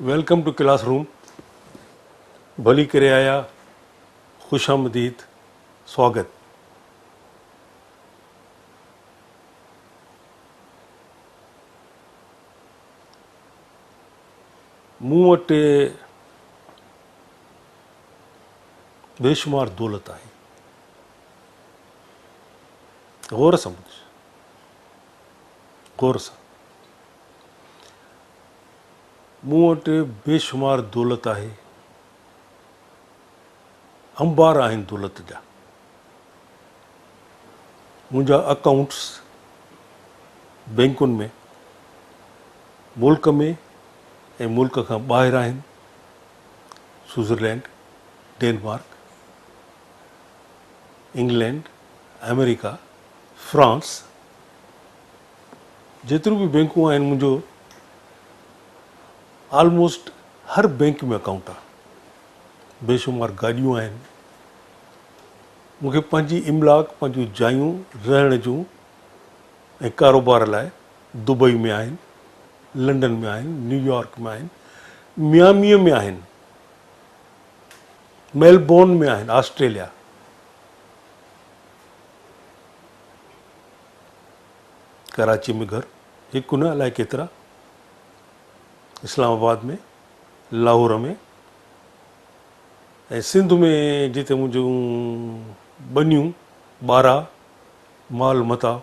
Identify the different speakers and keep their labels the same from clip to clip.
Speaker 1: Welcome to class room ڀلي ڪري آيا خوش آمديد سواگت. مون وٽ بيشمار دولت آهي. غور سان ٻڌ غور سان مون وٽ بيشمار دولت آهي انبار آهن دولت جا منهنجا اڪائونٽس بينڪن ۾ ملڪ ۾ ۽ ملڪ کان ٻاهر آهن سوئٽزرلينڊ ڊينمارڪ انگلينڊ، آمريڪا، فرانس جيتريون به بينڪون آهن منهنجو آلموسٽ هر بينڪ ۾ اڪائونٽ آهي. بيشمار گاڏيون آهن. مون کي پنهنجي املاڪ، پنهنجون جايون رهڻ جون ۽ ڪاروبار لاء دبئي ۾ آهن، لنڊن ۾ آهن، نيويارڪ ۾ آهن، مياميء ۾ آهن. ميلبورن ۾ آهن، آسٽريليا. ڪراچي ۾ گهر، هڪ نه الائي ڪيترا، اسلام آباد ۾، لاهور ۾ ۽ سنڌ ۾ جتي منهنجون ٻنيون، ٻارا، مال متاع.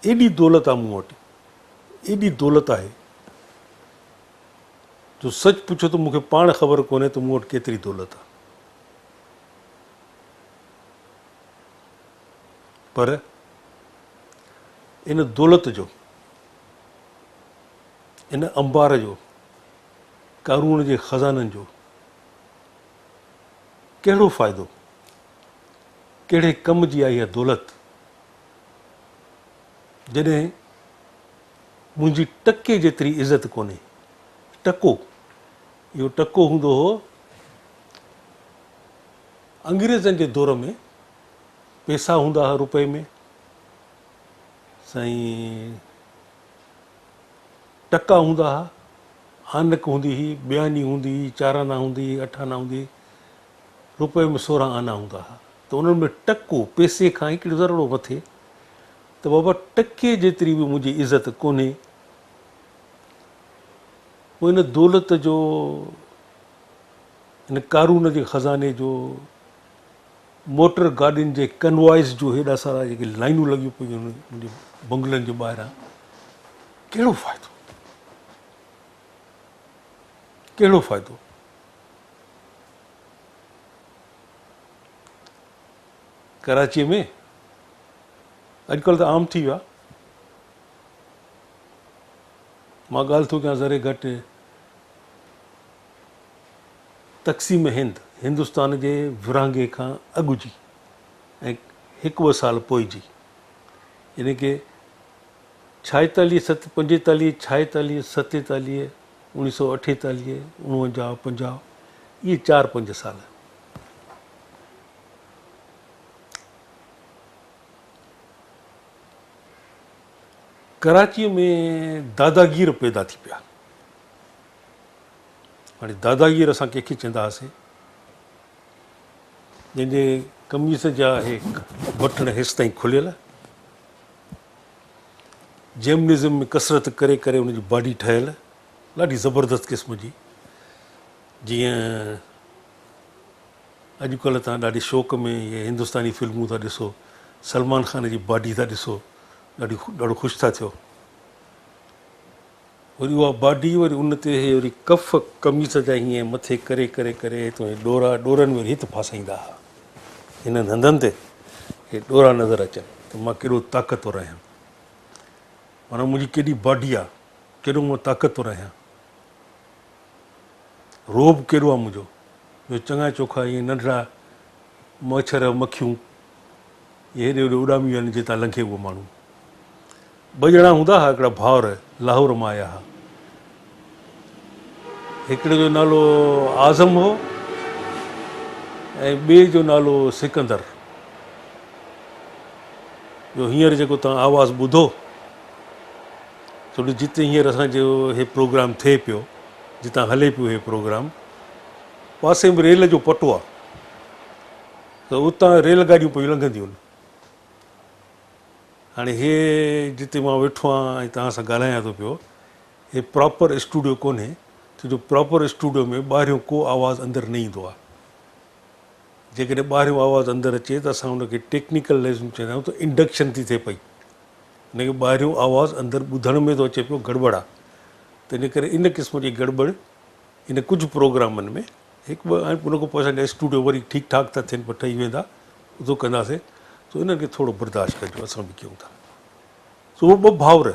Speaker 1: ايڏي دولت آ مون وٽ، ايڏي دولت آهي. جو سچ پڇو ته مون کي پاڻ خبر ڪونهي ته مون وٽ ڪيتري دولت آهي. پر ان دولت جو، ان انبار جو، قارون جي خزانن جو ڪهڙو فائدو؟ ڪهڙي ڪم جي آهي اها دولت؟ جڏهن منهنجي ٽڪي جيتري عزت ڪونهي. ٽڪو، اهو ٽڪو هوندو هو انگريزن جي دور ۾ پئسا هوندا هئا روپئي ۾ سائين ٽڪا هوندا هئا، آنڪ هوندي هئي، ٻياني هوندي هئي، چارانا هوندي هئي، اٺانا هوندي هئي، روپئي ۾ 16 آنا هوندا هئا ته انهن ۾ ٽڪو پئسي کان هڪڙو ذرڙو مٿي ته بابا ٽڪي جيتري به منهنجي عزت ڪونهي، پوء ان دولت جو، ان قارون جي خزاني جو، موٽر گاڏين جي ڪنوائز جو هيڏا سارا جيڪي لائينون لڳيون پيون آهن منهنجي بنگلن جي ٻاهران، ڪهڙو فائدو؟ ڪهڙو فائدو؟ ڪراچيء ۾ اڄڪلهه ته عام ٿي ويو آهي. مان ڳالهه ٿو ڪيان ذري گهٽ تقسيم هند، هندستان جي ورهاڱي کان اڳ جي ۽ هڪ ٻه سال پوء جي يعني ڪي ڇائيتاليهه ست پنجيتاليهه ڇائيتاليهه ستيتاليهه اوڻيهه سو اٺيتاليهه اڻونجاهه 50 اهي چار پنج سال. ڪراچيء ۾ داداگير پيدا ٿي پيا. هاڻي داداگير اسان ڪنهن کي چوندا هئاسين؟ جنهن جي قميص جا اهي بٽڻ هيستائين کليل، جيمنزم ۾ ڪسرت ڪري ڪري ان جي باڊي ٺهيل، ڏاڍي زبردست قسم جي، جيئن اڄ ڪلهه توهان ڏاڍي شوق ۾ اهي هندستاني فلمون ٿا ڏسو، سلمان خان جي باڊي ٿا ڏسو، ڏاڍي ڏاڍو خوش ٿا ٿيو. وري اها باڊي وري ان تي هي وري ڪف قميص جا هيئن مٿي ڪري ڪري ڪري هتو هي ڏورا ڏورن ۾ وري هت ڦاسائيندا ها. هنن هنڌن تي هي ڏورا نظر اچن ته مان ڪيڏو طاقتور آهيان. معنيٰ منهنجي ڪيڏي باڊي آ، ڪيڏو مان طاقتور آهيان. رعب ڪيڏو آ منهنجو جو چڱا چوکا ائين ننڍڙا مڇر مکيون اهي هيڏي هوڏي اڏامي وڃن جتان لنگهي اهو ماڻهو. ٻه ڄڻا هوندا ها هڪڙا ڀائر لاهور مان آيا ها. هڪڙي جو نالو اعظم هو ۽ ٻئي جو نالو سڪندر. جو هينئر جيڪو توهان آواز ٻڌو. ڇو جو جتي هينئر اسان جو هي پروگرام ٿئي پيو، جتان هلي پيو هي پروگرام، پاسي ۾ ريل جو پٽو آ ته اتان ريل گاڏيون پيون لنگهنديون آهن. هاڻي هي جتي مان ويٺو آهيان ۽ توهان سان ڳالهايان ٿو پيو، هي پراپر اسٽوڊيو ڪونهي، ڇو جو پراپر اسٽوڊيو ۾ ٻاهريون ڪو آواز اندر نه ايندو آهي. جيڪڏهن ٻاهريون آواز اندر اچي ته اسان ان کي ٽيڪنيڪل لفظ ۾ چوندا آهيون ته انڊڪشن ٿي ٿئي پئي. ان کي ٻاهريون آواز اندر ٻڌڻ ۾ ٿو اچي پيو گڙٻڙ آ ته ان ڪري ان قسم جي گڙٻڙ ان ڪجهه پروگرامن ۾ هڪ ٻه ۽ ان کان پوء اسان جا اسٽوڊيو وري ٺيڪ ٺاڪ ٿا ٿين پيا ٺهي ويندا اتو ڪنداسين سو انهن کي ٿورو برداشت ڪجو اسان به ڪيون ٿا سو اهي ٻه ڀائر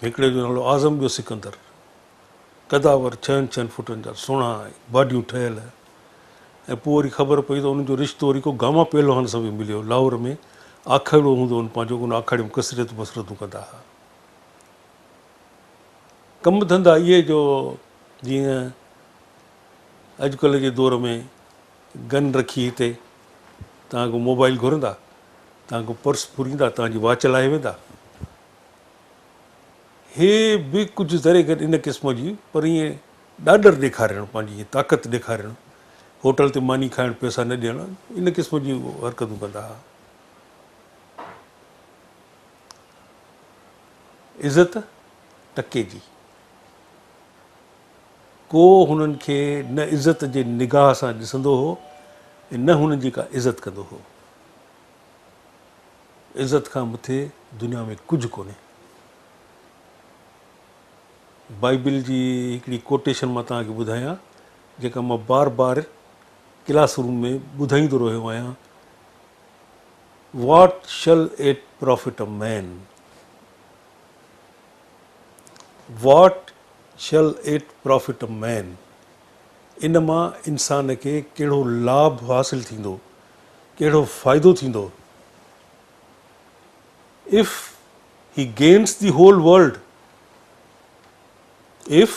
Speaker 1: هڪڙي جو نالو اعظم ٻيو سڪندر قداور ڇهن ڇهن فٽن جا سهڻا ۽ باڊيون ٺهيل ۽ پوء وري خبر پئي ته انهن جو رشتو وري ڪو گاما پهلوان سان به مليو. لاهور ۾ آکاڙو هوندو هن پنهنجو ان آکاڙي ۾ ڪسرتون مسرتون ڪندا ها. ڪم ڌنڌا اهي جو جيئن اڄڪلهه جي دور ۾ گن رکي هتي توهان کان موبائل گهرندا، توهان کان پرس ڦريندا، توهان جي واچ لاهي ويندا. هي به ڪجهه ذري گهٽ ان قسم جي پر ائين ڏاڏر ڏيکارڻ پنهنجي ائين طاقت ڏيکارڻ هوٽل تي ماني کائڻ پئسا نه ڏيڻ ان قسم جون حرڪتون ڪندا ها. عزت ٽڪي جي. ڪو هنن کي نه عزت جي نگاهه سان ڏسندو هو ۽ نه هنن جي ڪا عزت ڪندو هو. عزت کان مٿي دنيا ۾ ڪجهه ڪونهي. بائيبل جي هڪڙي ڪوٽيشن مان توهان کي ٻڌايان جيڪا مان بار بار ڪلاس روم ۾ ٻڌائيندو رهيو آهيان What shall it profit a man? What shall it profit a man? ان مان انسان کي ڪهڙو لاڀ حاصل ٿيندو، ڪهڙو فائدو ٿيندو؟ If he gains the whole world, If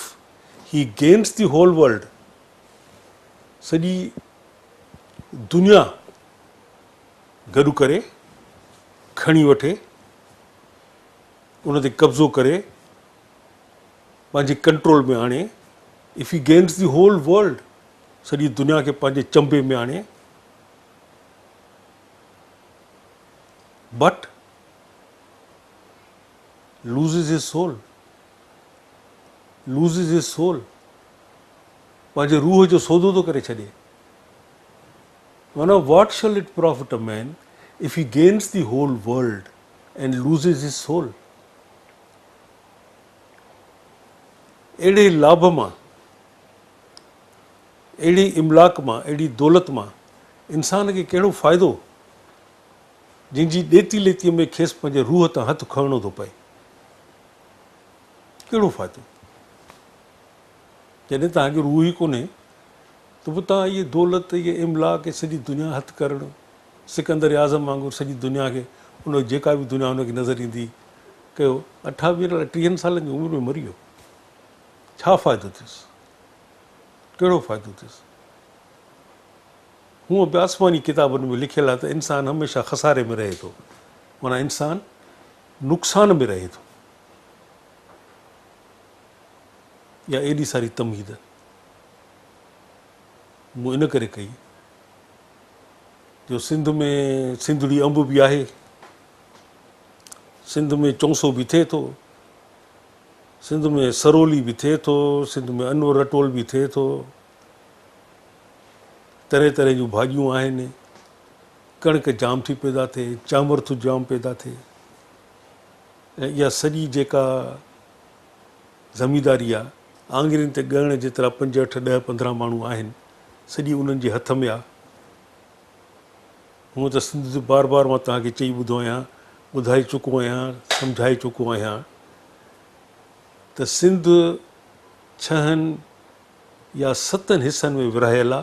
Speaker 1: he gains the whole world, سڄي دنيا گڏ ڪري، کڻي وٺي، ان تي قبضو ڪري، پنهنجي ڪنٽرول ۾ آڻي، If he gains the whole world، سڄي دنيا کي پنهنجي چنبي ۾ آڻي، But loses his soul, loses his soul، پنهنجي روح جو سودو ٿو ڪري ڇڏي. معنيٰ What shall it profit a man if he gains the whole world and loses his soul؟ اهڙي لاڀ مان، اهڙي املاڪ مان، اهڙي دولت مان انسان کي ڪهڙو فائدو، جنهن جي ڏيتي ليتيء ۾ کيس پنهنجي روح تان هٿ کڻڻو ٿو پئي؟ ڪهڙو فائدو؟ جڏهن توهان کي روح ئي ڪونهي ته پوء توهان اهي دولت، اهي املاڪ، اهي سڄي دنيا هٿ ڪرڻ، سڪندر اعظم وانگر سڄي دنيا کي ان جيڪا به دنيا هن کي نظر ايندي ڪيو، اٺاويهن الائي ٽيهن سالن جي عمر ۾ مري ويو، ڇا فائدو ٿيس؟ ڪهڙو فائدو ٿيس؟ هونء به آسماني ڪتابن ۾ لکيل آهي ته انسان هميشه خساري ۾ رهي ٿو، معنيٰ انسان نقصان ۾ رهي ٿو. اها ايڏي ساري تمهيد مون ان ڪري ڪئي جو سنڌ ۾ سنڌڙي انب به آهي، سنڌ ۾ چونسو به ٿئي ٿو، سنڌ ۾ سرولي به ٿئي ٿو، سنڌ ۾ انور رٽول به ٿئي ٿو، طرح طرح جون ڀاڄيون آهن، ڪڻڪ جام ٿي پيدا ٿئي، چانور ٿو جام پيدا ٿئي ۽ اها سڄي جيڪا زمينداري آ، آڱرين تي ڳڻڻ جيترا پنج اٺ ڏهه 15 ماڻهو آهن، سڄي انهن جي هٿ ۾ آ. هونء ته سنڌ جو بار بار مان توهان کي چئي ٻڌو آهيان، ٻڌائي چڪو آهيان، سمجهائي چڪو آهيان ته سنڌ ڇهن يا ستن حصن ۾ ورهايل آ،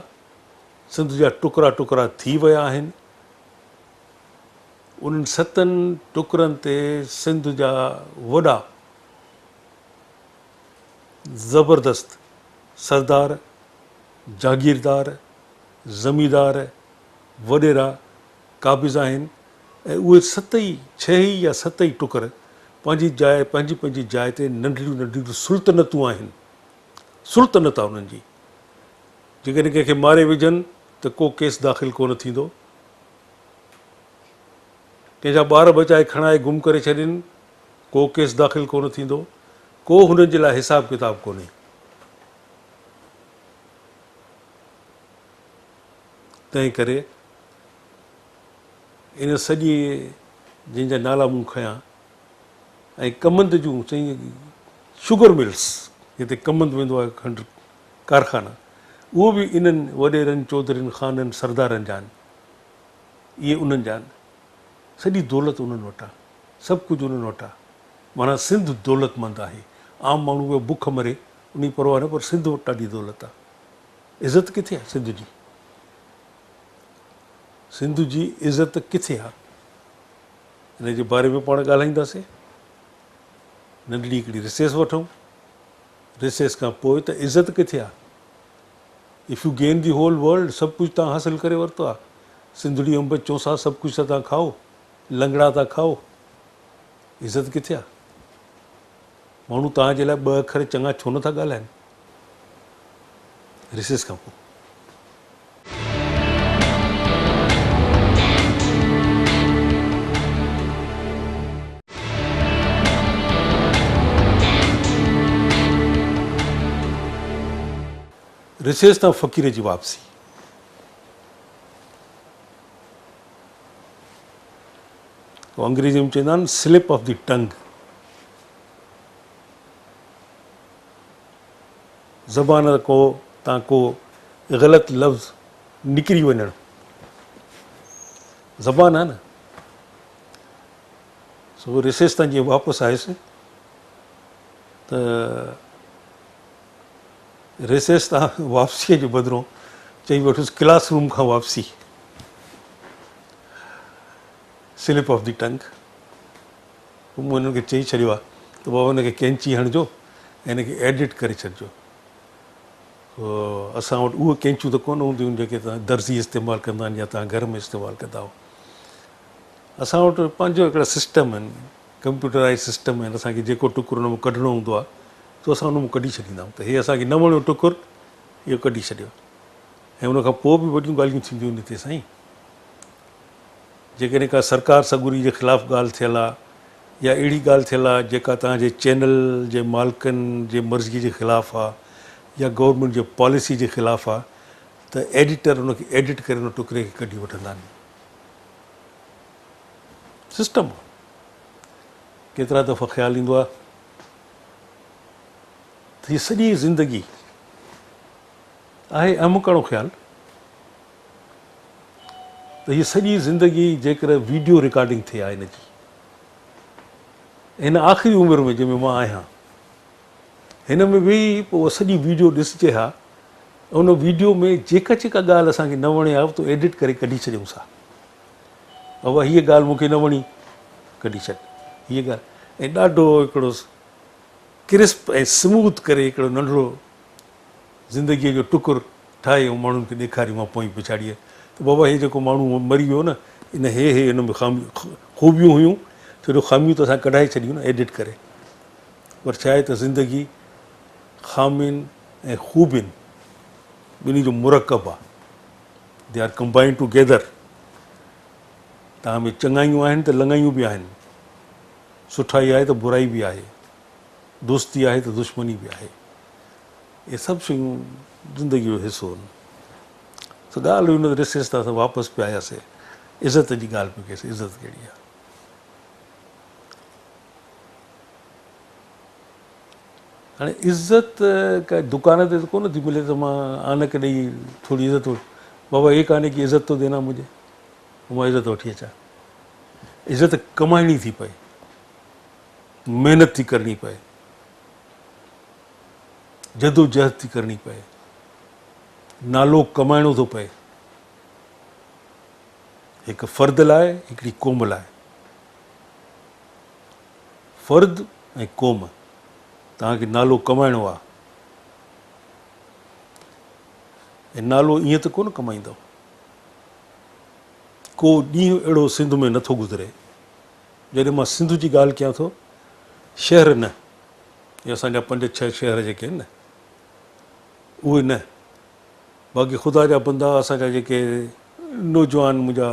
Speaker 1: سنڌ جا ٽڪرا ٽڪرا ٿي ويا آهن، انهن ستن ٽڪرن تي سنڌ جا وڏا زبردست سردار، جاگيردار، زميندار، وڏيرا قابض آهن ۽ اهي ست ئي، ڇهه ئي يا ست ئي ٽڪر پنهنجي جاء پنهنجي پنهنجي جاء تي ننڍڙيون ننڍڙيون سلطنتون آهن. سلطنت آهي انهن جي. جيڪڏهن ڪنهن کي ماري وجهن ته ڪو ڪيس داخل ڪونه ٿيندو. ڪنهن جا ٻار بچائي کڻائي گم ڪري ڇڏين، ڪو ڪيس داخل ڪونه ٿيندو. ڪو هنن جي لاء حساب ڪتاب ڪونهي. تنهن ڪري ان سڄي جنهن جا نالا مون کنيا ۽ ڪمند جون سائين شگر ملس جتي ڪمند ويندو آهي کنڊ ڪارخانا اهو به انهن وڏيرن چوڌرين خانن سردارن جا آهن اهي انهن جا آهن سڄي دولت انهن وٽ آهي سڀ ڪجهه انهن وٽ آهي معنيٰ سنڌ دولتمند آهي عام ماڻهو پيو بک مري ان جي پرواهه نه پر سنڌ وٽ ڏاڍي دولت آهي عزت ڪٿي آهي سنڌ جي سنڌ جي عزت ڪٿي آ؟ ان جي باري ۾ پاڻ ڳالهائينداسين. ننڍڙي هڪڙي رسيس وٺون. رسيس کان پوء ته عزت ڪٿي آ؟ If you gain the whole world سڀ ڪجهه توهان حاصل ڪري ورتو آ. سنڌڙي انب چونسا سڀ ڪجهه ٿا توهان کائو. لنگڙا ٿا کائو. عزت ڪٿي آ؟ ماڻهو توهان جي لاء ٻه اکر چڱا ڇو نه ٿا ڳالهائن؟ رسيس کان پوء. رسيس تان فقير جي واپسي. انگريزي ۾ چوندا آهن سلپ آف the ٽنگ. زبان ڪو تان ڪو غلط لفظ نڪري وڃڻ زبان آهي نه سو رسيس تان جيئن واپس آيس ته رسيس تان واپسيء جي بدرون چئي ويٺس ڪلاس روم کان واپسي سلپ آف the ٽنگ مون هنن کي چئي ڇڏيو آهي ته بابا هن کي ڪينچي هڻجو ۽ هن کي ايڊٽ ڪري ڇڏجو. اسان وٽ اهي ڪينچيون ته ڪونه هونديون آهن جيڪي توهان درزي استعمال ڪندا آهن يا توهان گهر ۾ استعمال ڪندا آهيو. اسان وٽ پنهنجو هڪڙا سسٽم آهن، ڪمپيوٽرائز سسٽم آهن، اسان کي جيڪو ٽڪر ان مان ڪڍڻو هوندو آهي سو اسان ان مان ڪڍي ڇڏيندا آهيون ته هي اسان کي نه وڻيو ٽڪر اهو ڪڍي ڇڏيو ۽ ان کان پوء به وڏيون ڳالهيون ٿينديون آهن هتي سائين. جيڪڏهن ڪا سرڪار سڳوري جي خلاف ڳالهه ٿيل آ يا اهڙي ڳالهه ٿيل آ جيڪا توهان جي چينل جي مالڪن جي مرضي جي خلاف آ يا گورنمينٽ جي پاليسي جي خلاف آ ته ايڊيٽر ان کي ايڊٽ ڪري ان ٽڪري کي ڪڍي وٺندا آهن. سسٽم آ. ڪيترا دفعا خيال ايندو آ ته هي سڄي زندگي آهي احمقاڻو خيال. ته هيء سڄي زندگي جيڪر ويڊيو رڪارڊنگ ٿئي ها هن جي هن آخري عمر ۾ جنهن ۾ مان آهيان هن ۾ ويهي پوء اها سڄي ويڊيو ڏسجي ها ان ويڊيو ۾ جيڪا جيڪا ڳالهه اسان کي نه وڻي ها تو ايڊٽ ڪري ڪڍي ڇڏيونس ها بابا هيء ڳالهه مون کي نه وڻي ڪڍي ڇڏ هيء ڳالهه ۽ ڏاڍو هڪڙو ڪرسپ ۽ سموٿ ڪري هڪڙو ننڍڙو زندگيء جو ٽڪر ٺاهي ۽ ماڻهن کي ڏيکاريون ها پوئين پڇاڙيء ته بابا هي جيڪو ماڻهو مري ويو نه ان هي هي ان ۾ خوبيون هيون ڇو جو خاميون ته اسان ڪڍائي ڇڏيون نه ايڊٽ ڪري پر ڇا آهي ته زندگي خامين ۽ خوبين ٻنهي جو مرڪب آهي They are combined together توهان ۾ چڱايون آهن ته لڱايون به آهن سٺائي آهي ته برائي به آهي دوستي آهي ته دشمني به آهي. اهي سڀ شيون زندگيء جو حصو آهن. سو ڳالهه هئي ان رسيس تان اسان واپس پيا آياسين. عزت جي ڳالهه پئي ڪئيسين، عزت ڪهڙي آهي. هاڻي عزت ڪا دڪان تي ته ڪونه ٿي ملي ته مان آنڪ ڏئي ٿوري عزت وٺ بابا ايڪ آني ڪي عزت تو دينا مجهي مان عزت وٺي اچان. عزت ڪمائڻي ٿي پئي. محنت ٿي ڪرڻي پئي، جدوجهد ٿي ڪرڻي پئي، نالو ڪمائڻو ٿو پئي، هڪ فرد لاء هڪڙي قوم لاء. فرد ۽ قوم توهان کي نالو ڪمائڻو آهي ۽ نالو ائين ته ڪونه ڪمائيندؤ. ڪو ڏينهن اهڙو سنڌ ۾ نٿو گذري جڏهن مان سنڌ جي ڳالهه ڪيان ٿو شهر نه، اهي اسان جا پنج ڇهه شهر جيڪي آهن نه، اهي نه، باقي خدا جا بندا اسان جا جيڪي نوجوان منهنجا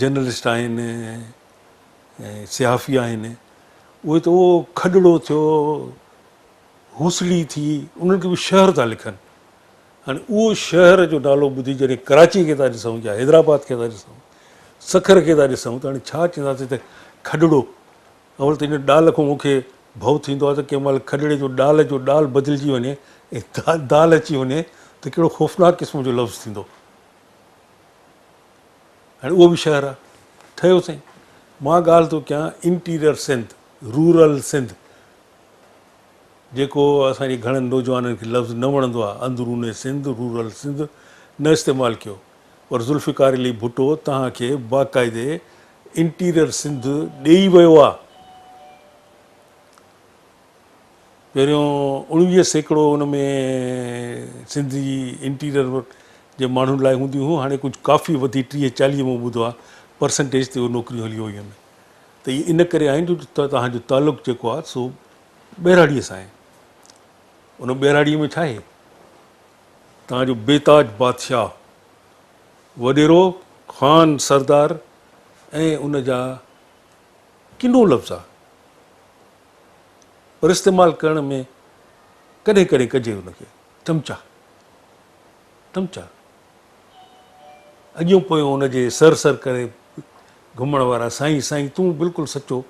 Speaker 1: جرنلسٽ آهن ۽ صحافي آهن، اهي ته اهو کڏڙو ٿيو، هوسڙي ٿي، انهن کي به شهر ٿا لکن. هاڻي اهو شهر جو نالو ٻڌي جڏهن ڪراچي کي ٿا ڏسون يا حيدرآباد کي ٿا ڏسون، سکر کي ٿا ڏسون ته هاڻي ڇا چونداسين ته کڏڙو. اول ته ان ڏال کان مون کي ڀؤ ٿيندو آهي ته ڪنهن مهل کڏڙي جو ڏال جو ڏال بدلجي وڃي ۽ دال اچي وڃي ته ڪهڙو خوفناڪ قسم جو لفظ ٿيندو. هاڻي اهو به شهر آهي. ٺهيو سائين. مان ڳالهه ٿو ڪيان انٽيريئر سنڌ، رورل سنڌ، جيڪو اسان جي گهڻن نوجوانن کي لفظ نه وڻندو آهي، اندرون سنڌ، رورل سنڌ نه استعمال ڪيو پر ذوالفقار علي ڀٽو توهان کي باقاعدي انٽيريئر سنڌ ڏيئي ويو آهي. پهريون 19% ان ۾ سنڌ جي انٽيريئر جي ماڻهن لاء هونديون هيون، هاڻي ڪجهه ڪافي وڌي 30 40 مون ٻڌو آهي پرسنٽيج تي اهي نوڪريون هليون ويون آهن ته اهي ان ڪري آهن جو توهان جو تعلق جيڪو آهي سو ٻهراڙيء سان آهي. ان ٻهراڙيء ۾ ڇا آهي؟ توهان جو بيتاج بادشاهه، وڏيرو، خان، سردار ۽ ان جا ڪنو لفظ آ پر استعمال ڪرڻ ۾ ڪڏهن ڪڏهن ڪجي ان کي چمچا چمچا اڳيون پويون ان جي سر سر ڪري گهمڻ وارا سائين سائين تون بلڪل سچو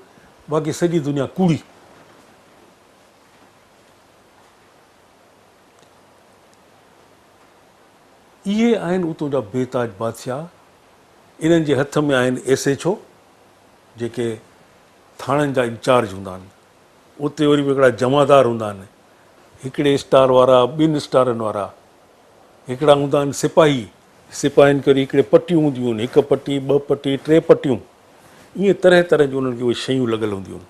Speaker 1: باقي سڄي دنيا ڪوڙي. اهي آهن اتون جا بي تاج بادشاهه انهن جي هٿ ۾ آهن ايس ايڇ او جيڪي ٿاڻن جا انچارج هوندا آهن اتي وري به هڪڙا جمعدار هوندا آهن هڪڙي اسٽار وارا ٻن اسٽارن وارا هڪڙا هوندا آهن سپاهي سپاهين کي وري هڪڙي پٽيون هونديون آهن، هڪ پٽي، ٻه پٽي، ٽي پٽيون، ائين طرح طرح جون انهن کي اهي شيون لڳل هونديون آهن.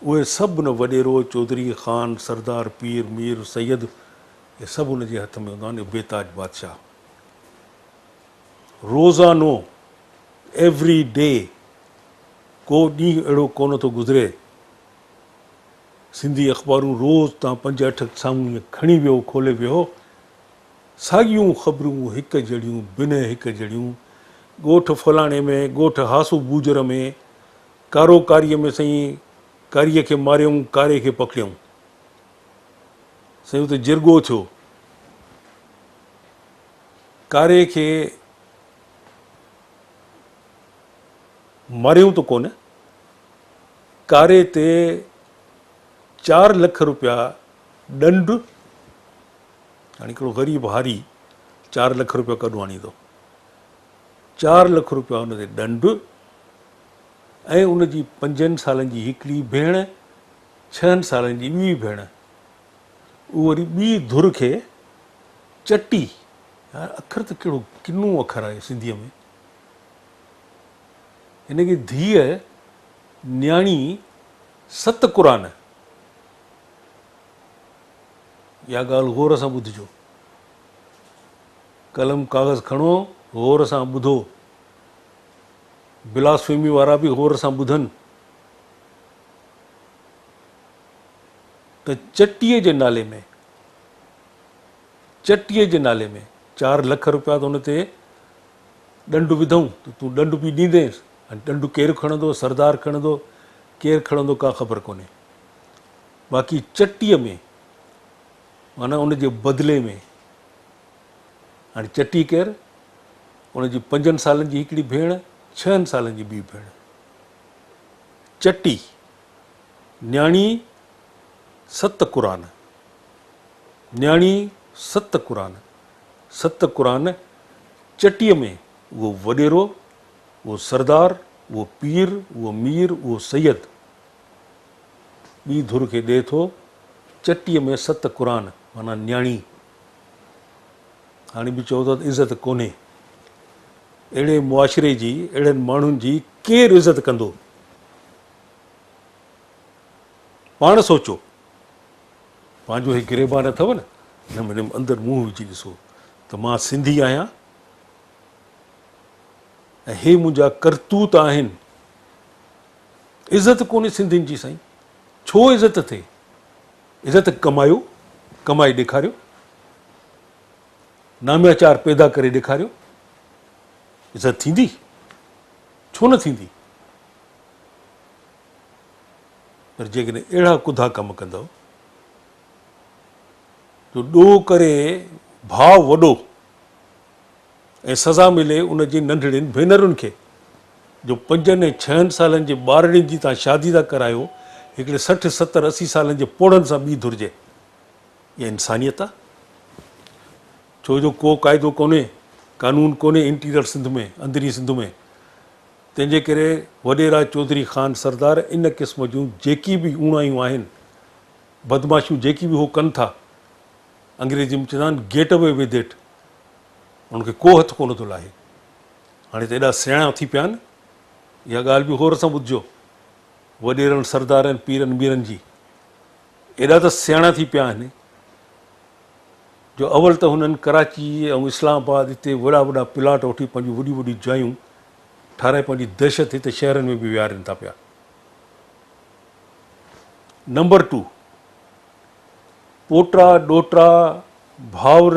Speaker 1: اهي سڀ ان وڏيرو، چوڌري، خان، سردار، پير، مير، سيد اهي سڀ ان جي هٿ ۾ هوندا آهن، اهي بي تاج بادشاهه. روزانو، Every Day، ڪو ڏينهن اهڙو ڪونه ٿو گذري، سنڌي اخبارون روز تان پنج اٺ سامهون ائين کڻي ويهو، کولي ويهو، ساڳيون خبرون هڪ جهڙيون بنهه هڪ جهڙيون، ڳوٺ فلاڻي ۾، ڳوٺ هاسو بوجر ۾، ڪارو ڪاريء ۾ سائين ڪاريء کي ماريائون ڪاري کي پڪڙيائون. سائين اتي جرڳو ٿيو. ڪاري کي ماريائون ته ڪونه، ڪاري تي 4 لک روپيا ڏنڊ، هاڻي هڪڙو غريب هاري 4 لک روپيا ڪڏهن آڻيندو؟ 4 لک روپيا ان تي ڏنڊ ۽ ان جي پنجن سالن جي هڪڙي ڀيڻ، ڇهن سالن جي ٻي ڀيڻ، اهو وري ٻي ڌر کي چٽي، يار اکر ته ڪهڙو ڪنو اکر آهي سنڌيء ۾، هن کي ڌيء نياڻي ست قرآن. اها ڳالهه غور سان ٻڌجو. قلم ڪاغذ کڻو غور سان ٻڌو. بلاسفيمي وارا به غور سان ٻڌن ته چٽيء جي نالي ۾ چٽيء جي نالي ۾ 4 لک روپيا ته ان تي ڏنڊ وڌئون ته تون ڏنڊ به ڏيندينس. هاڻي ڏنڊ ڪير کڻندو؟ سردار کڻندو؟ ڪير کڻندو ڪا خبر ڪونهي. باقي چٽيء ۾ معنيٰ ان جي بدلي ۾ هاڻي چٽي ڪير؟ ان جي پنجن سالن جي هڪڙي ڀيڻ، ڇهن سالن جي ٻي ڀيڻ. چٽي، نياڻي ست قرآن، نياڻي ست قرآن، ست قرآن چٽيء ۾ اهو وڏيرو، اهو سردار، اهو پير، اهو مير، اهو سيد. ٻي ڌر کي ڏئي ٿو چٽيء ۾ ست قرآن معنيٰ نياڻي. هاڻي به چئو ٿا ته عزت ڪونهي. اهڙي معاشري جي، اهڙن ماڻهن جي ڪير عزت ڪندو؟ پاڻ سوچو. پنهنجو هي گريبان اٿو نه، ان ۾ اندر منهن وجهي ڏسو ته مان سنڌي آهيان ۽ هي منهنجا ڪرتوت آهن. عزت ڪونهي سنڌين جي سائين. ڇو عزت ٿئي؟ عزت ڪمايو، ڪمائي ڏيکاريو. نامياچار پيدا ڪري ڏيکاريو. عزت ٿيندي؟ ڇو نه ٿيندي؟ پر جيڪڏهن اهڙا ڪڌا ڪم ڪندؤ جو ڏوهه ڪري ڀاء وڏو ۽ سزا ملي ان جي ننڍڙين ڀينرن کي جو پنجن ۽ ڇهن سالن جي ٻارڙين جي تان شادي ٿا ڪرايو هڪڙي 60 70 80 سالن جي پوڙهن سان ٻي ڌر جي اها انسانيت آ؟ ڇو جو ڪو قاعدو ڪونهي قانون ڪونهي انٽيريئر سنڌ ۾ اندرين سنڌ ۾ تنهن جي ڪري وڏيرا چوڌري خان سردار ان قسم جون جيڪي به اوڻايون آهن بدمعاشيون جيڪي به هو ڪن ٿا انگريزي ۾ چوندا آهن گيٽ اوي ود it انهن کي ڪو هٿ ڪونه ٿو لاهي. هاڻي ته ايڏا سياڻا ٿي پيا آهن. اها ڳالهه به غور سان ٻڌجو. وڏيرن، سردارن، پيرن ميرن جي ايڏا ته سياڻا ٿي پيا آهن جو اول ته هنن ڪراچي ۽ اسلام آباد هتي وڏا وڏا پلاٽ وٺي پنهنجون وڏيون وڏيون جايون ٺاهرائي پنهنجي دهشت هتي شهرن ۾ به ويهارين ٿا پيا. نمبر ٽو پوٽا، ڏوهٽا، ڀائر،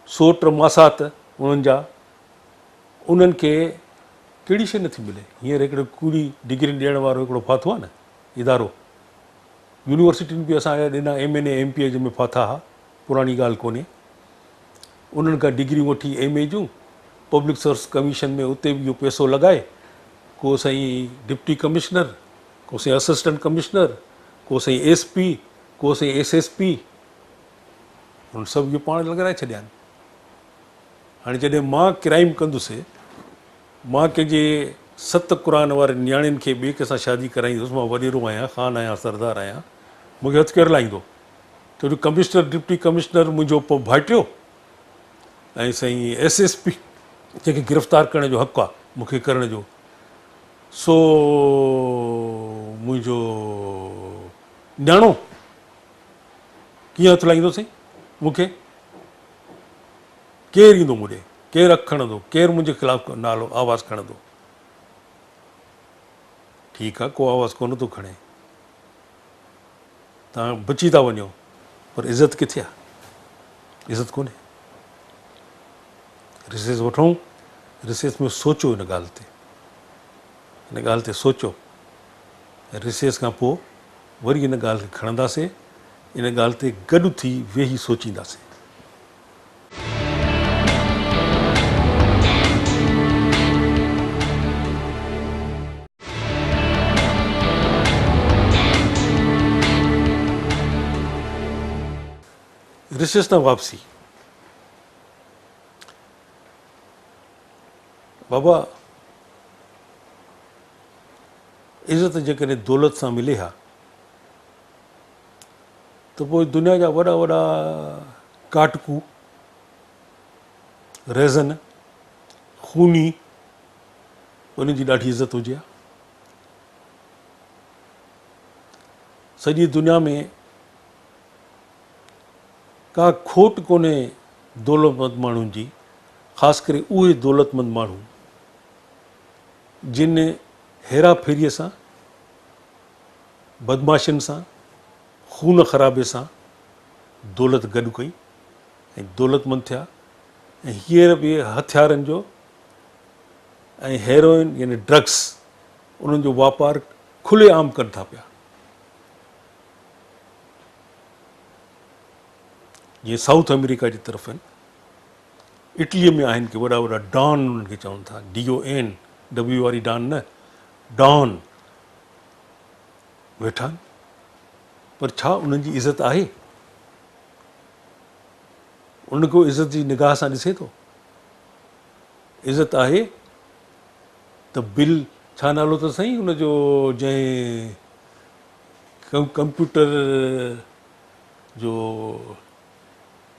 Speaker 1: سوٽ ماسات انهن جا انهن کي ڪهڙي شيء نٿي ملي. هينئر هڪڙو ڪوڙي ڊگرين ڏيڻ وارو هڪڙو ڦاٿو آهي نه ادارو يونيورسٽين به اسان ڏنا M N A M P A جنهن ۾ ڦاٿا ها پراڻي ڳالهه ڪونهي انهن کان ڊگريون وٺي M A June public service commission ۾ اتي به اهو پئسو لڳائي ڪو سائين ڊپٽي ڪمشنر ڪو سائين اسسٽنٽ ڪمشنر ڪو سائين ايس پي ڪو سائين ايس ايس پي هن سڀ اهو پاڻ لڳرائي ڇڏيا آهن. هاڻي جڏهن مان ڪرائيم ڪندس، مان ڪنهن جي ست قرآن وارين نياڻين کي ٻئي ڪنهن سان شادي ڪرائيندس، مان وڏيرو آهيان، خان آهيان، سردار آهيان، مون کي هٿ ڪير لائيندو؟ ڇو جو ڪمشنر، ڊپٽي ڪمشنر منهنجو ڀائٽيو ۽ سائين ايس ايس پي جنهن کي گرفتار ڪرڻ جو حق آهي مون کي ڪرڻ جو، سو منهنجو نياڻو. ڪيئن هٿ لائيندو سائين مون کي؟ ڪير ايندو مون ڏي؟ ڪير اک کڻندو؟ ڪير منهنجي خلاف نالو آواز کڻندو؟ ٺيڪ آ، ڪو آواز ڪونه ٿو کڻي، توهان بچي ٿا وڃو، پر عزت ڪٿي آ؟ عزت ڪونهي. رسيس وٺون، رسيس ۾ سوچو ان ڳالهه تي، ان ڳالهه تي سوچو. رسيس کان پوء وري ان ڳالهه کي کڻنداسين، ان ڳالهه تي گڏ ٿي ويهي سوچينداسين. رسيس تان واپسي. بابا عزت جيڪڏهن دولت سان ملي ها ته پوء دنيا جا وڏا وڏا ڪاٽڪو، رهزن، خوني انهن جي ڏاڍي عزت هجي ها. سڄي دنيا ۾ ڪا کوٽ ڪونهي دولتمند ماڻهن جي، خاص ڪري اهي دولتمند ماڻهو جن هيرا ڦيريء سان، بدمعاشين سان، خون خرابي سان دولت گڏ ڪئي ۽ دولتمند ٿيا ۽ هينئر به هٿيارن جو ۽ هيروئن يعني ڊرگس انهن جو واپار کلي عام ڪن ٿا پيا. جيئن سائوٿ آمريڪا جي طرف آهن. اٽليء ۾ آهن ڪي وڏا وڏا ڊان انهن کي چون ٿا، ڊي او اين ڊبليو واري ڊان نه، ڊان ويٺا آهن، پر ڇا انهن جي عزت آهي؟ انهن کي عزت جي نگاهه سان ڏسي ٿو؟ عزت آهي ته بل ڇا نالو اٿس سائين ان جو جنهن ڪمپيوٽر جو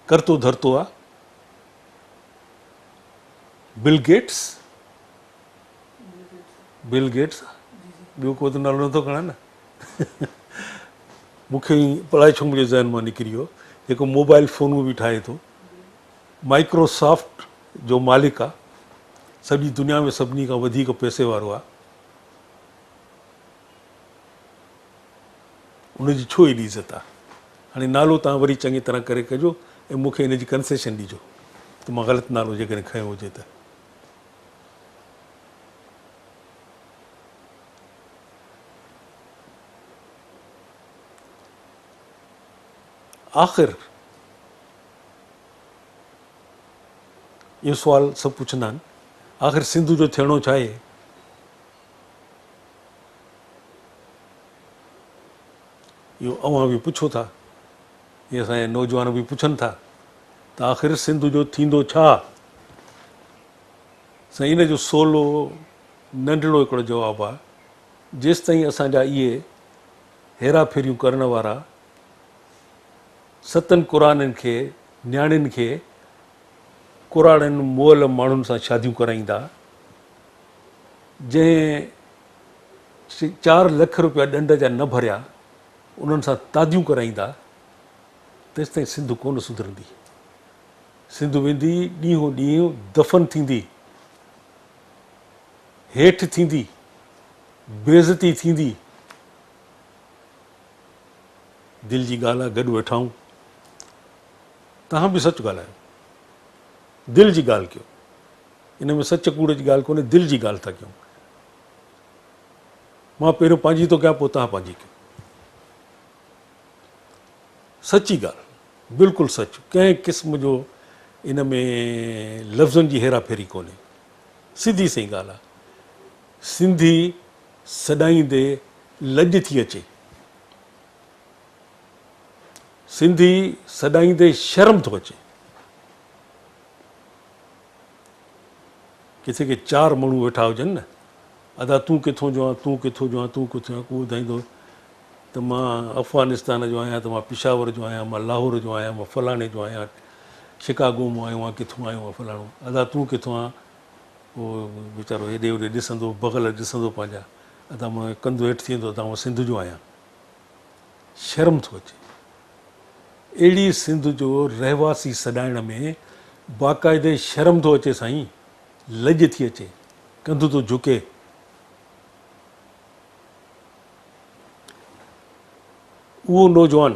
Speaker 1: ڪرتو ڌرتو آ بل گيٽس بل گيٽس ٻيو ڪو ته نالو نٿو کڻان نه مون کي الائي ڇو منهنجي ذهن مان نڪري ويو جيڪو موبائل فونون به ٺاهي ٿو مائڪروسافٽ جو مالڪ آ سڄي دنيا ۾ سڀني کان وڌيڪ پئسي وارو آ. ان جي ڇو ايڏي عزت آ؟ هاڻي نالو توهان وري چڱي طرح ڪري ڪجو ۽ مون کي ان جي ڪنسيشن ڏجو ته مان غلط نالو جيڪڏهن کنيو هجي ته. آخر اهو سوال سڀ پڇندا آهن، آخر سنڌ جو ٿيڻو ڇا آهي؟ اهو اوهان به پڇو ٿا، هي اسان جا نوجوان به پڇن ٿا ته آخر سنڌ جو ٿيندو ڇا؟ سائين ان جو سولو ننڍڙو هڪڙو جواب آهي، جيستائين اسان جا اهي هيرا ڦيريون ڪرڻ وارا ستن قرآنن کي نياڻين کي ڪراڙن مئل ماڻهن سان شاديون ڪرائيندا، جنهن چار لک روپيا ڏنڊ جا نه ڀريا انهن سان تعديون ڪرائيندا، تيستائين سنڌ ڪونه سڌرندي. سنڌ ويندي ڏينهون ڏينهن دفن ٿيندي، هيٺ ٿيندي، بيعزتي ٿيندي. دل جي ڳالهه آ گڏ ويٺا آهيون. توهان به سچ ڳالهايو. دل جي ڳالهه ڪيو. ان ۾ سچ ڪوڙ جي ڳالهه ڪونهي دل جي ڳالهه ٿا ڪيون. مان پهريون پنهنجي ٿو ڪيان پوء توهان پنهنجي ڪيو. سچي ڳالهه بلڪل سچ ڪنهن قسم جو ان ۾ لفظن جي هيرا ڦيري ڪونهي. سڌي سئين ڳالهه آ. سنڌي سڏائيندي لڄ ٿي اچي. سنڌي سڏائيندي شرم ٿو اچي. ڪٿي ڪي چار ماڻهو ويٺا هجن نه، ادا تون ڪٿون جو آن، تون ڪٿون جو آن، تون ڪٿون جو آن، ڪو ٻڌائيندو ته مان افغانستان جو آهيان ته مان پشاور جو آهيان، مان لاهور جو آهيان، مان فلاڻي جو آهيان، شڪاگو مان آيو آهيان، ڪٿون آيو آهيان فلاڻو، ادا تون ڪٿون آن، پوء ويچارو هيڏي هوڏي ڏسندو، بغل ڏسندو پنهنجا، ادا مان ڪنڌ هيٺ ٿي ويندو، ادا مان سنڌ جو آهيان. شرم ٿو اچي. اهڙي سنڌ جو رهواسي سڏائڻ ۾ باقاعدي شرم ٿو اچي سائين، لڄ ٿي اچي، ڪنڌ ٿو جهڪي. اهو نوجوان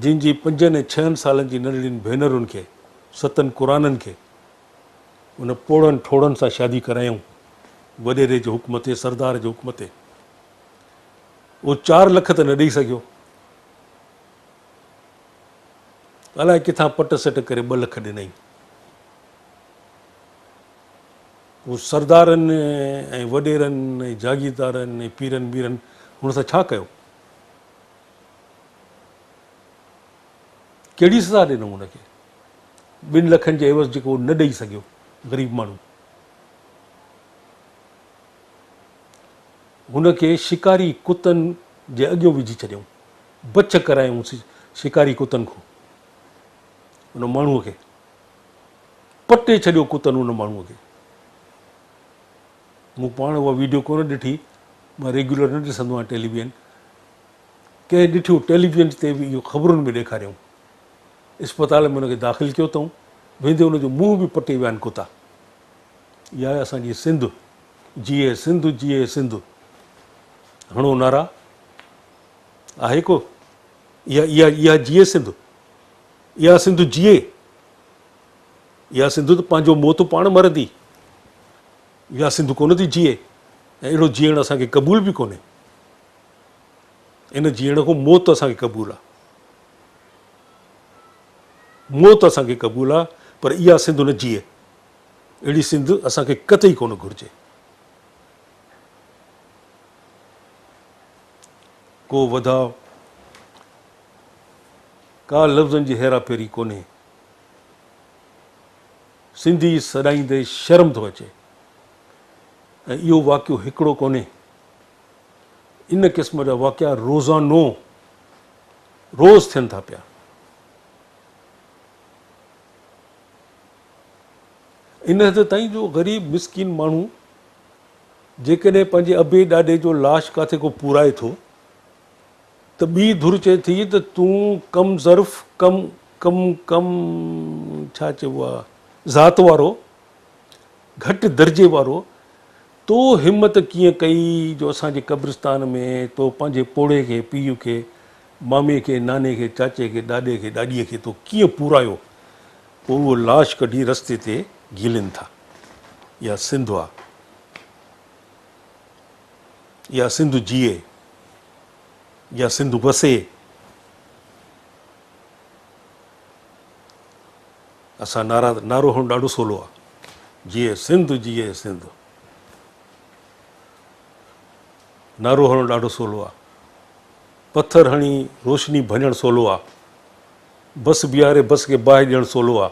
Speaker 1: جن جي پنجن ۽ ڇهن سالن جي ننڍڙين ڀينرن کي، ستن قرآنن کي ان پوڙهن ٺوڙهن سان شادي ڪرايائون، وڏيري جي حڪم تي، سردار جي حڪم تي. اهو چار لک ته نه ڏئي سگهيو. الائي ڪٿان پٽ سٽ ڪري ٻه لک ڏنائين. پوء سردارن ۽ وڏيرن ۽ جاگيردارن ۽ پيرن ميرن هن سان ڇا ڪيو؟ ڪهڙي سزا ڏنائون هن کي؟ ٻن لکن جي عيوض جيڪو نه ڏئي سگهيو غريب ماڻهو. هن کي شڪاري ڪتن جي اڳيون وجهي ڇڏيائون. بڇ ڪرايائون شڪاري ڪتن کان ان ماڻهوء کي. پٽي ڇڏيو ڪتن ان ماڻهوء کي. مون پاڻ اها ويڊيو ڪونه ڏٺي. مان ريگيولر نه ڏسندو آهيان ٽيليويزن. ڪنهن ڏٺيو ٽيليويزن تي به اهو خبرن ۾ ڏيکاريائون. اسپتال ۾ ان کي داخل ڪيو اٿئون. ويندي ان جو منهن به پٽي ويا آهن ڪتا. اها آهي اسان جي سنڌ. جيئي سنڌ جيئي سنڌ. هڻو نعرا. آهي ڪو؟ اها اها اها جيئي سنڌ. اها سنڌ جيئي. اها سنڌ ته پنهنجو موت پاڻ مرندي. اها سنڌ ڪونه ٿي جيئي ۽ اهڙو جيئڻ اسان کي قبول به ڪونهي. ان جيئڻ کان موت اسان کي قبول آ. موت اسان کي قبول آ پر اها سنڌ نه جيئي. اهڙي سنڌ اسان کي قطعي ڪونه گهرجي. ڪو وڌاء، ڪا لفظن جي هيرا ڦيري ڪونهي. سنڌي سڏائيندي شرم ٿو اچي ۽ اهو واقعو هڪڙو ڪونهي. ان قسم جا واقعا روزانو روز ٿين ٿا پيا. ان حد تائين جو غريب مسڪين ماڻهو جيڪڏهن پنهنجي ابي ڏاڏي جو لاش ڪاٿي ڪو پورائي ٿو ته ٻي ڌر چئي ٿي ته تون ڪم ظرف ڪم ڪم ڪم ڇا چئبو آ ذات وارو گهٽ درجي وارو تو همت ڪيئن ڪئي جو اسان جي قبرستان ۾ تو پنهنجي پوڙهي کي، پيء کي، مامي کي، ناني کي، چاچي کي، ڏاڏي کي، ڏاڏيء کي تو ڪيئن پورايو؟ پوء اهو لاش ڪڍي رستي تي گهيلين ٿا. اها سنڌ آ. اها سنڌ جيئي. اها سنڌ وسي. اسان نعرا نعرو هڻڻ ڏاڍو سولو آ. جيئي سنڌ جيئي سنڌ. نعرو هڻڻ ڏاڍو سولو آ. پٿر هڻي روشني ڀڃڻ سولو آ. بس بيهاري بس کي باهه ڏيڻ سولو آ.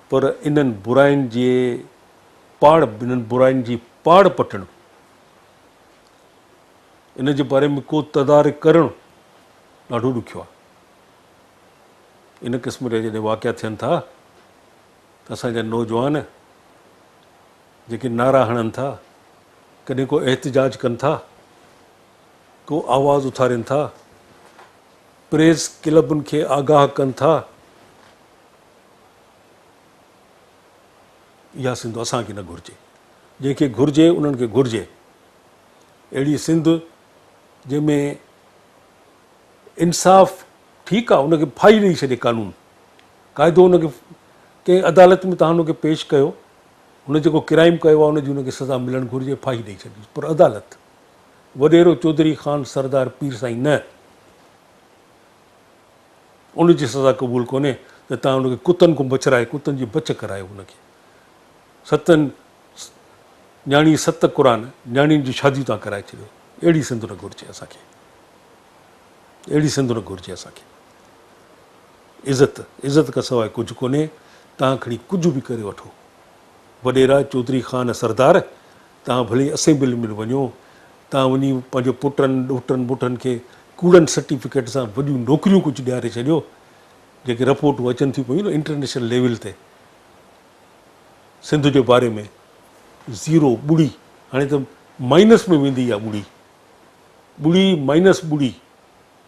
Speaker 1: پر انهن براين جي پاڙ انهن براين جي پاڙ پٽڻ ان جي باري ۾ ڪو تدارڪ ڪرڻ ڏاڍو ڏکيو آهي. ان قسم جا جڏهن واقعا ٿين ٿا ته اسان جا نوجوان جيڪي نعرا هڻن ٿا، ڪڏهن ڪو احتجاج ڪن ٿا، ڪو آواز اٿارين ٿا، پريس ڪلبن کي آگاهه ڪن ٿا، اها سنڌ اسان کي نه گهرجي. جنهن کي گهرجي انهن کي گهرجي. اهڙي سنڌ جنهن ۾ انصاف ٺيڪ آ ان کي ڦاهي ڏئي ڇڏي قانون قاعدو ان کي ڪنهن عدالت ۾ تهان ان کي پيش ڪيو هن جيڪو ڪرائيم ڪيو آ ان جي ان کي سزا ملڻ گهرجي ڦاهي ڏئي ڇڏي پر عدالت وڏيرو چوڌري خان سردار پير سائين نه ان جي سزا قبول ڪونهي ته تهان ان کي ڪتن کان بچرائي ڪتن جي بچ ڪرايو ان کي ستن نياڻي ست قرآن نياڻين جون شاديون تان ڪرائي ڇڏيو اهڙي سنڌ نه گهرجي اسان کي اهڙي سنڌ نه گهرجي اسان کي عزت عزت کان سواء ڪجهه ڪونهي تان کڻي ڪجهه به ڪري وٺو وڏيرا چوڌري خان سردار تان ڀلي اسيمبلي ۾ وڃو تان وڃي پنهنجو پٽن ڏوهٽن مٽن کي ڪوڙن سرٽيفڪيٽ سان وڏيون نوڪريون ڪجهه ڏياري ڇڏيو جيڪي رپورٽون اچن ٿيون پيون انٽرنيشنل ليول تي سنڌ جي باري ۾ زيرو، ٻڙي، هاڻي ته مائنس ۾ ويندي اها ٻڙي، ٻڙي مائنس ٻڙي،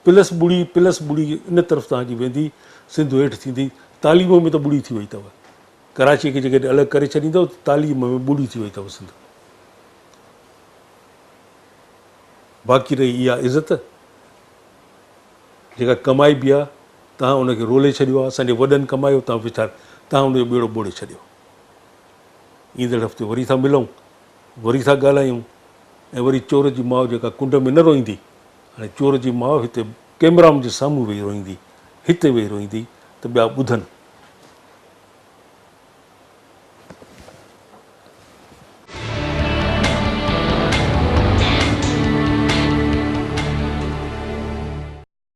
Speaker 1: پلس ٻڙي، پلس ٻڙي ان طرف توهان جي ويندي، سنڌ هيٺ ٿيندي، تعليم ۾ ته ٻڙي ٿي وئي اٿو، ڪراچيء کي جيڪڏهن الڳ ڪري ڇڏيندؤ ته تعليم ۾ ٻڙي ٿي وئي اٿو سنڌ. باقي رهي اها عزت جيڪا ڪمائبي آهي، توهان ان کي رولي ڇڏيو آهي، اسان جي وڏن ڪمايو، توهان ويچار توهان ان جو ٻيڙو ٻوڙي ڇڏيو. ايندڙ هفتي وري ٿا ملون، وري ٿا ڳالهايون ۽ وري چور جي ماء جيڪا ڪنڊ ۾ نه روئيندي، هاڻي چور جي ماء هتي ڪئميرائن جي سامهون ويهي روئيندي، هتي ويهي روئيندي ته ٻيا ٻڌن.